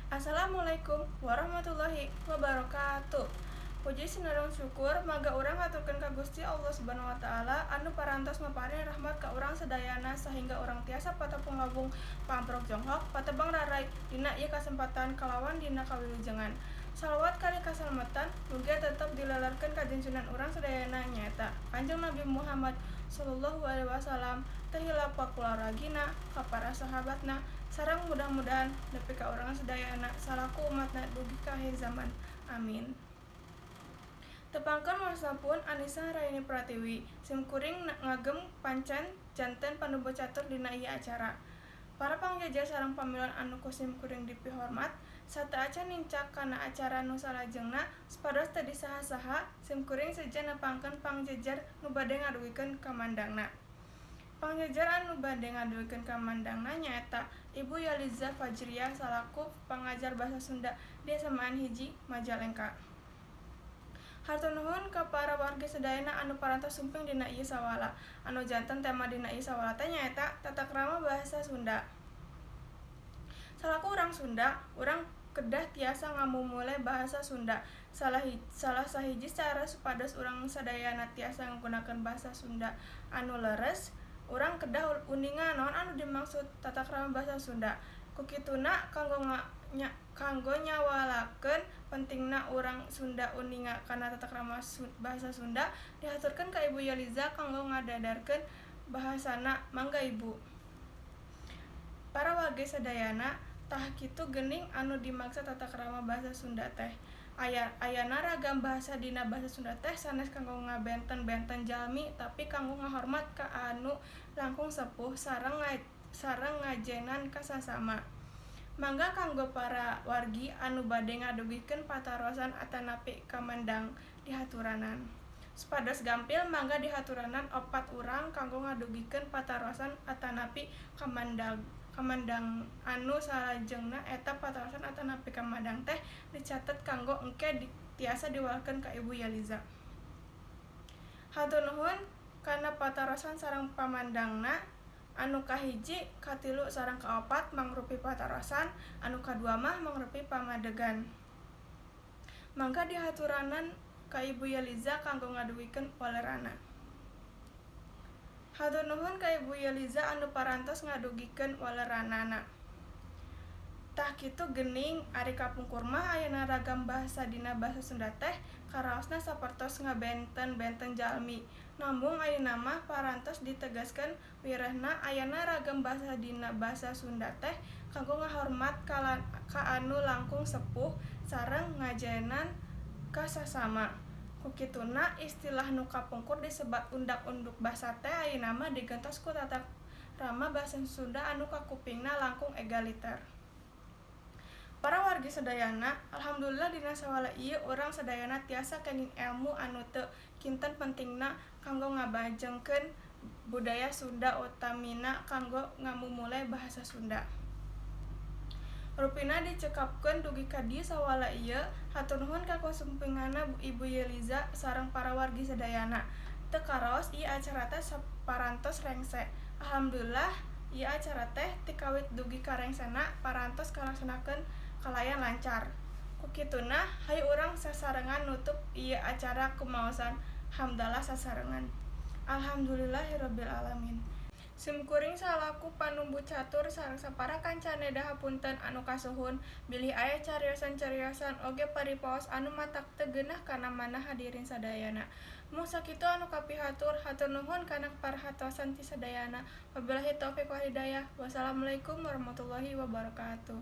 Assalamualaikum warahmatullahi wabarakatuh. Puji sinareng syukur mangga urang haturkeun ka Gusti Allah Subhanahu wa Taala anu parantos maparin rahmat ka urang sadayana sahingga urang tiasa patepung lawung, paamprok jonghok, patebang raray dina ieu kasempatan kalawan dina kawilujengan. Salawat kalih kasalamatan mugia tetep dilelerkeun ka junjungan urang sadayana, nyaeta Kanjeng Nabi Muhammad sallallahu alaihi wasallam, teu hilap ka kulawargina, ka para sahabatna, sareng mudah-mudahan nepi ka urang sadayana salaku umatna dugi ka akhir zaman. Amin. Tepangkeun, wasta pun Anisa Raini Pratiwi. Simkuring ngagem pancen janten panumbu catur dina ieu acara. Para pangjejer sareng pamiluan anu ku simkuring dipihormat, sateuacan nincak kana acara nu salajengna, supados teu disaha-saha, simkuring sejen nepangkeun pangjejer nu bade ngadugikeun kamandangna. Pangjejer anu bade ngadugikeun kamandangna nyaeta Ibu Yaliza Fajriah salaku pangajar Basa Sunda di SMAN 1 Majalengka. Hatur nuhun ka para wargi sadayana anu parantos sumping dina ieu sawala. Anu janten tema dina ieu sawala teh nyaeta tata krama Bahasa Sunda. Salaku urang Sunda, urang kedah tiasa ngamumule Bahasa Sunda. Salah sahiji cara supados urang sadayana tiasa ngagunakeun Bahasa Sunda anu leres, urang kedah uninga naon anu dimaksud tata krama Basa Sunda. Ku kituna, kanggo nyawalakeun pentingna urang Sunda uninga kana tata krama Bahasa Sunda, dihaturkeun ka Ibu Yaliza kanggo ngadadarkeun bahasana. Mangga, Ibu. Para wargi sadayana, tah kitu geuning anu dimaksud tata krama Bahasa Sunda teh. Ayana ragam bahasa dina Basa Sunda teh sanes kanggo ngabenten-benten jalmi, tapi kanggo ngahormat ka anu langkung sepuh sareng ngajenan ka sasama. Mangga kanggo para wargi anu bade ngadugikeun patarosan atanapi kamandang dihaturanan. Supados gampil, mangga dihaturanan opat urang kanggo ngadugikeun patarosan atanapi kamandang anu salajengna eta patarosan atanapi kamandang teh dicatet kanggo engke tiasa diwalerkeun ka Ibu Yaliza. Hatur nuhun kana patarosan sareng pamandangna. Anu kahiji, katilu sareng kaopat mangrupi patarosan, anu kadua mah mangrupi pamadegan. Mangga dihaturanan ka Ibu Yaliza kanggo ngadugikeun walerana. Hatur nuhun ka Ibu Yaliza anu parantos ngadugikeun waleranana. Tah kitu geuning, ari kapungkur mah ayana ragam bahasa dina Basa Sunda teh karaosna sapertos ngabenten-benten jalmi. Namung ayeuna mah parantos ditegaskeun wirehna ayana ragam basa dina Basa Sunda teh kanggo ngahormat ka anu langkung sepuh sareng ngajenan ka sasama. Ku kituna, istilah nu kapungkur disebat undak-unduk basa teh ayeuna mah digentos ku tata krama Basa Sunda anu kakupingna langkung egaliter. Para wargi sadayana, alhamdulillah dina sawala ieu urang sadayana tiasa kenging elmu anu teu kinten pentingna kanggo ngabajengkeun budaya Sunda, utamina kanggo ngamumule Bahasa Sunda. Rupina dicekapkeun dugi ka dieu sawala ieu. Hatur nuhun ka kasumpinganna Ibu Yeliza sareng para wargi sadayana. Teu karaos ieu acara teh saparantos rengse. Alhamdulillah, ieu acara teh ti kawit dugi ka rengsena parantos kalaksanakeun kalayan lancar. Ku kituna, hayu urang sasarengan nutup ieu acara ku maosan hamdalah sasarengan. Alhamdulillahirabbil alamin. Simkuring salaku panumbu catur sareng sapara kanca neda hapunten anu kasuhun bilih aya cariosan-cariosan oge paripaos anu matak teu geunah kana manah hadirin sadayana. Mung sakitu anu kapihatur, hatur nuhun kana parhatosan ti sadayana. Wabillahi taufik wal hidayah. Wassalamualaikum warahmatullahi wabarakatuh.